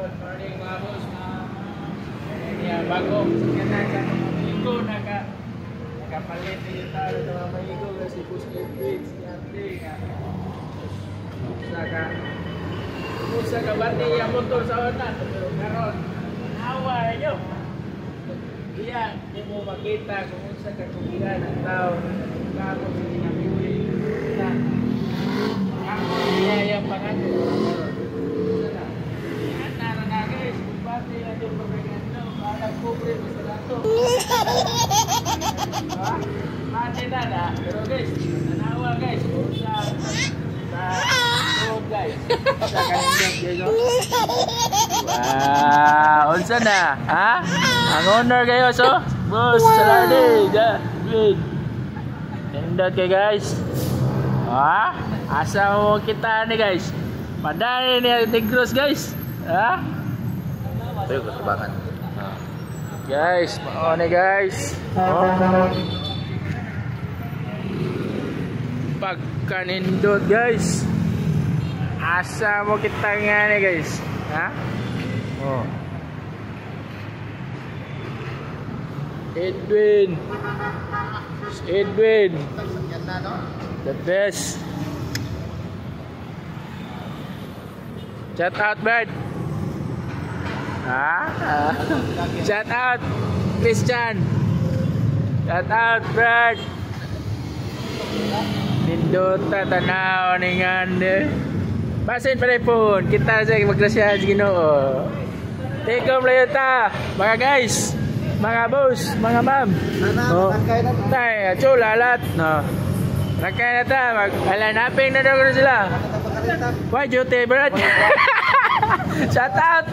Good morning, mga boss. Kaya bago sakyanan sa atong amigo, nakapalit ni yung tao sa mga amigo kasi Boss Edwin si nga sa ka usa ka bati ang motor sa una, pero karon awa ninyo. Iya, di mo makita kung unsa ka kugiran ang tao kako sa kinabuhi na ako iya yung pangako karon. Unsa na? Ana ra na, guys, kung bati na yung pagkagano, bahala pobre basta nato. Ha? Bati na na. Pero guys, tanawa, guys, kung sa tuog, guys. Sa kanindot, guys, oh. Wow, unsa na? Ha? Ang owner kayo so? Boss Salardi, ja, good. Nindot kay, guys. Ha? Asa mo kita ni, guys? Padani ni Tigros, guys. Ha? Tayo katabangan. Guys, mao ni, guys. Oh. Pagkanindot, guys. Asa mo kita nga ni, guys? Ha? Oh. Edwin. Edwin. The best. Shout out, Bert. Ha? Shout out, Christian. Shout out, Bert. Nindota tanaw ni ngande. Basin pa po. Kita sa magrasyahan sa Ginoo. Take layo ta, mga guys, mga boss, mga ma'am. Oh. Tay, chula lahat. No. Rangkay na ta, mag halanapin na daw sila. Why duty, Brad? Shout out.